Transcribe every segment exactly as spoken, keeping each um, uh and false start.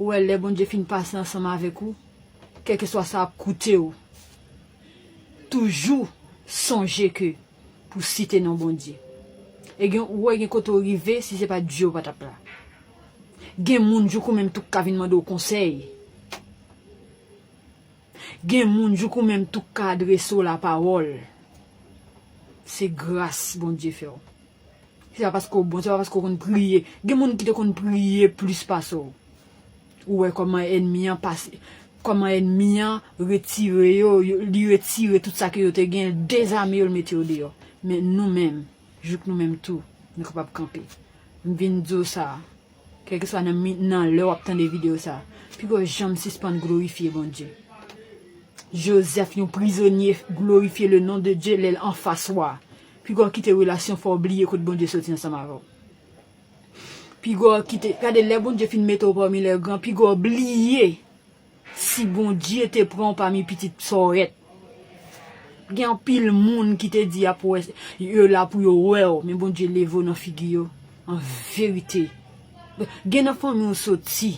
Ou wè, lè Bondye fin pase ansanm avèk ou, kèlkeswa sa ap koute w, toujou sonje ke pou site non Bondye. E gen, ou wè, gen kote w rive, si se pa Dye, ou pa t ap la. Gen moun jouk ou menm tou k ka vin mande w konsèy. Gen moun jouk ou menm tou k ka adrese w lapawòl. Se gras Bondye fè w. Se pa paske w bon, se pa paske w konn priye. Gen moun ki te konn priye plis pase w. Ou wè kòman ènmi an pase, kòman ènmi an retire yo, yo, li retire tout sa ke yo te gen, l dezame yo, l mete yo deyò. Men nou menm, jouk nou menm tou, nou kapab kanpe. M vin di w sa, kèlkeswa nan mi-, nan lè w ap tande videyo sa, piga w janm sispann glorifye Bondye. Jozèf, yon prizonye, glorifye le non de Dye lè l anfas wa. Piga w kite relasyon fè w bliye kot Bondye soti ansanm avè w. Piga w kite, gade, lè Bondye fin mete w pami lè gran, piga w bliye si Bondye te pran w pami pitit sòrèt. Gen anpil moun ki te di y ap wè, yo la pou yo wè w, men Bondye leve w nan figi yo. An verite. Gen nan fanmi w soti.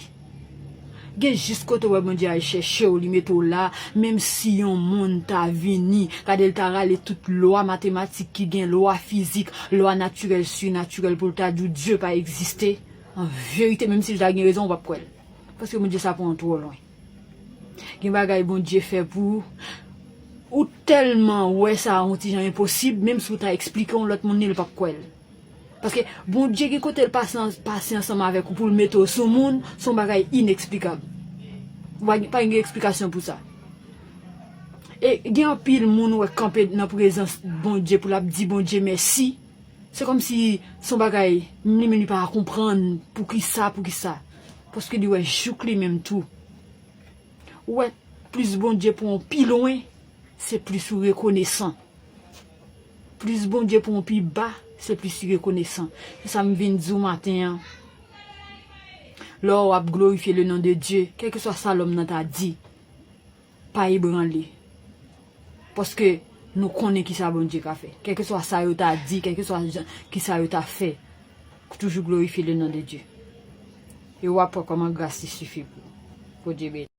Gen jis kote w wè Bondye al chèche w, li mete w la, menm si yon moun ta vini, gade l ta rale tout lwa matematik ki gen, lwa fizik, lwa natirèl, sinatirèl, pou l ta di w Dye pa egziste. An verite, menm si l ta gen rezon, w p ap kwè l. Paske Bondye sa pran w twò lwen. Gen bagay Bondye fè pou ou, ou tèlman wè sa yon ti jan enposib, menm si w ta eksplike yon lòt moun li, li p ap kwè l. Paske Bondye gen kote l pase an-, pase ansanm avèk ou pou l mete w sou moun, se yon bagay ineksplikab. Ou pa, pa gen eksplikasyon pou sa. E gen anpil moun ou wè kanpe nan prezans Bondye pou l ap di Bondye mèsi. Se kòmsi se yon bagay, li menm li pa konprann poukisa, poukisa. Paske li wè jouk li menm tou. Ou wè, plis Bondye pran w pi lwen, se plis ou rekonesan. Plis Bondye pran w pi ba, se plis li rekonesan. Se sa m vin di w maten an. Lè w ap glorifye le non de Dye, kèlkeswa sa lòm nan ta di, pa ebranle. Paske nou konnen kisa Bondye ka fè. Kèlkeswa sa yo ta di, kèlkeswa jan, kisa yo ta fè, toujou glorifye le non de Dye. E w ap wè kòman gras li sifi pou ou. Bondye beni.